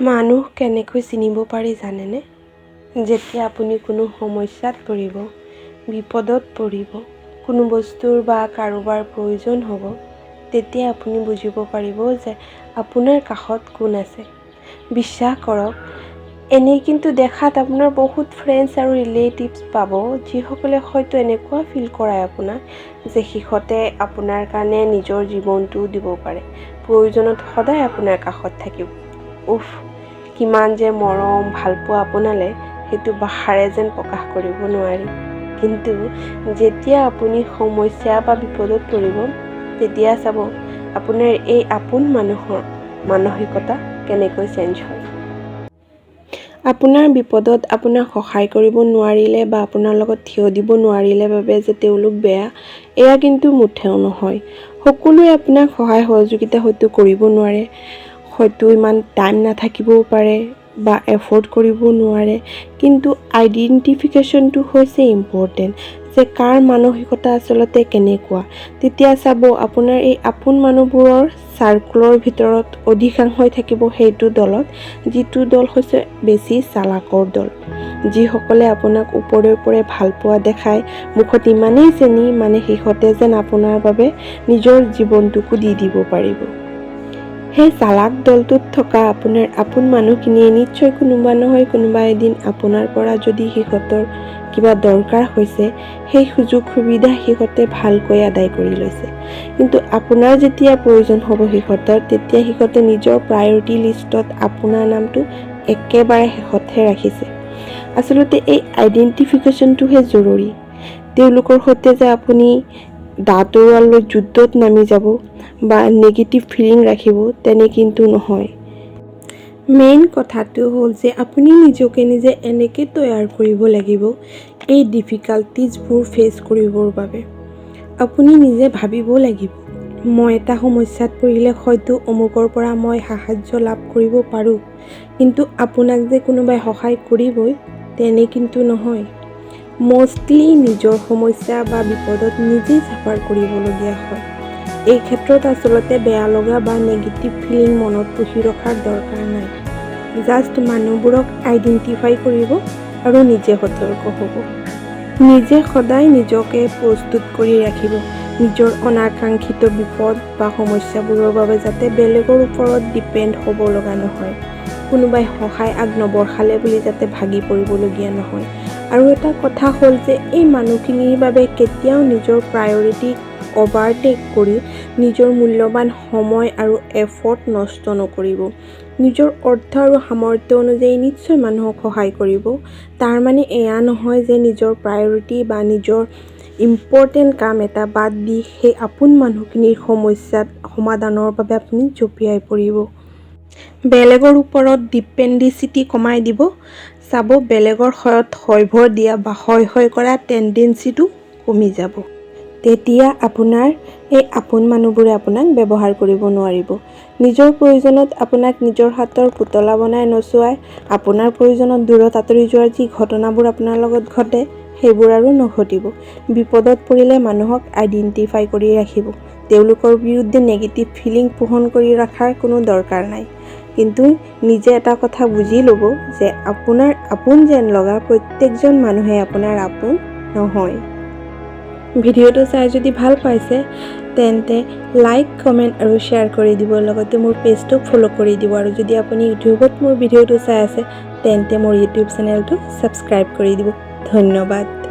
মানুহ কেনেকৈ চিনিব পাৰি জানেনে? যেতিয়া আপুনি কোনো সমস্যাত পৰিব, বিপদত পৰিব, কোনো বস্তুৰ বা কাৰোবাৰ প্ৰয়োজন হ'ব, তেতিয়া আপুনি বুজিব পাৰিব যে আপোনাৰ কাষত কোন আছে। বিশ্বাস কৰক, এনেই কিন্তু দেখাত আপোনাৰ বহুত ফ্ৰেণ্ডছ আৰু ৰিলেটিভছ পাব, যিসকলে হয়তো এনেকুৱা ফিল কৰায় আপোনাক যে সিহঁতে আপোনাৰ কাৰণে নিজৰ জীৱনটোও দিব পাৰে, প্ৰয়োজনত সদায় আপোনাৰ কাষত থাকিব। উফ, কিমান যে মৰম ভালপোৱা আপোনালৈ, সেইটো ভাষাৰে যেন প্ৰকাশ কৰিব নোৱাৰি। কিন্তু যেতিয়া আপুনি সমস্যা বা বিপদত পৰিব, তেতিয়া চাব আপোনাৰ এই আপোন মানুহৰ মানসিকতা কেনেকৈ চেঞ্জ হয়। আপোনাৰ বিপদত আপোনাক সহায় কৰিব নোৱাৰিলে বা আপোনাৰ লগত থিয় দিব নোৱাৰিলে বাবে যে তেওঁলোক বেয়া, এয়া কিন্তু মুঠেও নহয়। সকলোৱে আপোনাক সহায় সহযোগিতা হয়তো কৰিব নোৱাৰে, হয়তো ইমান টাইম নাথাকিবও পাৰে বা এফৰ্ড কৰিব নোৱাৰে, কিন্তু আইডেণ্টিফিকেশ্যনটো হৈছে ইম্পৰ্টেণ্ট যে কাৰ মানসিকতা আচলতে কেনেকুৱা। তেতিয়া চাব আপোনাৰ এই আপোন মানুহবোৰৰ চাৰ্কুলৰ ভিতৰত অধিকাংশই থাকিব সেইটো দলত, যিটো দল হৈছে বেছি চালাকৰ দল, যিসকলে আপোনাক ওপৰে ওপৰে ভাল পোৱা দেখায়, মুখত ইমানেই চেনি, মানে সিহঁতে যেন আপোনাৰ বাবে নিজৰ জীৱনটোকো দি দিব পাৰিব। সেই চালাক দলটোত থকা আপোনাৰ আপোন মানুহখিনিয়ে নিশ্চয় কোনোবা নহয় কোনোবা এদিন আপোনাৰ পৰা যদি সিহঁতৰ কিবা দৰকাৰ হৈছে, সেই সুযোগ সুবিধা সিহঁতে ভালকৈ আদায় কৰি লৈছে। কিন্তু আপোনাৰ যেতিয়া প্ৰয়োজন হ'ব সিহঁতৰ, তেতিয়া সিহঁতে নিজৰ প্ৰায়ৰিটি লিষ্টত আপোনাৰ নামটো একেবাৰে শেষতহে ৰাখিছে। আচলতে এই আইডেণ্টিফিকেশ্যনটোহে জৰুৰী। তেওঁলোকৰ সৈতে যে আপুনি দা তৰোৱাল লৈ যুদ্ধত নামি যাব বা নিগেটিভ ফিলিং ৰাখিব, তেনে কিন্তু নহয়। মেইন কথাটো হ'ল যে আপুনি নিজকে নিজে এনেকৈ তৈয়াৰ কৰিব লাগিব এই ডিফিকাল্টিজবোৰ ফেচ কৰিবৰ বাবে। আপুনি নিজে ভাবিব লাগিব, মই এটা সমস্যাত পৰিলে হয়তো অমুকৰ পৰা মই সাহাৰ্য লাভ কৰিব পাৰোঁ। কিন্তু আপোনাক যে কোনোবাই সহায় কৰিবই, তেনে কিন্তু নহয়। মষ্টলি নিজৰ সমস্যা বা বিপদত নিজেই চাফাৰ কৰিবলগীয়া হয়। এই ক্ষেত্ৰত আচলতে বেয়া লগা বা নিগেটিভ ফিলিং মনত পুহি ৰখাৰ দৰকাৰ নাই। জাষ্ট মানুহবোৰক আইডেণ্টিফাই কৰিব আৰু নিজে সতৰ্ক হ'ব। নিজে সদায় নিজকে প্ৰস্তুত কৰি ৰাখিব নিজৰ অনাকাংক্ষিত বিপদ বা সমস্যাবোৰৰ বাবে, যাতে বেলেগৰ ওপৰত ডিপেণ্ড হ'ব লগা নহয়, কোনোবাই সহায় আগ নবঢ়ালে বুলি যাতে ভাগি পৰিবলগীয়া নহয়। আৰু এটা কথা হ'ল যে এই মানুহখিনিৰ বাবে কেতিয়াও নিজৰ প্ৰায়ৰিটি অভাৰটেক কৰি নিজৰ মূল্যৱান সময় আৰু এফৰ্ট নষ্ট নকৰিব। নিজৰ অৰ্থ আৰু সামৰ্থ্য অনুযায়ী নিশ্চয় মানুহক সহায় কৰিব। তাৰ মানে এয়া নহয় যে নিজৰ প্ৰায়ৰিটি বা নিজৰ ইম্পৰ্টেণ্ট কাম এটা বাদ দি সেই আপোন মানুহখিনিৰ সমস্যাত সমাধানৰ বাবে আপুনি জঁপিয়াই পৰিব। বেলেগৰ ওপৰত ডিপেণ্ডেঞ্চি কমাই দিব। চাব, বেলেগৰ সয়ত হয়ভৰ দিয়া বা হয় হয় কৰা টেণ্ডেঞ্চিটো কমি যাব। তেতিয়া আপোনাৰ এই আপোন মানুহবোৰে আপোনাক ব্যৱহাৰ কৰিব নোৱাৰিব। নিজৰ প্ৰয়োজনত আপোনাক নিজৰ হাতৰ পুতলা বনাই নচুৱাই আপোনাৰ প্ৰয়োজনত দূৰত আঁতৰি যোৱাৰ যি ঘটনাবোৰ আপোনাৰ লগত ঘটে, সেইবোৰ আৰু নঘটিব। বিপদত পৰিলে মানুহক আইডেণ্টিফাই কৰি ৰাখিব। তেওঁলোকৰ বিৰুদ্ধে নিগেটিভ ফিলিং পোষণ কৰি ৰখাৰ কোনো দৰকাৰ নাই। কিন্তু নিজে এটা কথা বুজি ল'ব যে আপোনাৰ আপোন যেন লগা প্ৰত্যেকজন মানুহে আপোনাৰ আপোন নহয়। ভিডিঅ'টো চাই যদি ভাল পাইছে, তেন্তে লাইক, কমেণ্ট আৰু শ্বেয়াৰ কৰি দিব। লগতে মোৰ পেজটোক ফ'ল' কৰি দিব। আৰু যদি আপুনি ইউটিউবত মোৰ ভিডিঅ'টো চাই আছে, তেন্তে মোৰ ইউটিউব চেনেলটো ছাবস্ক্ৰাইব কৰি দিব। ধন্যবাদ।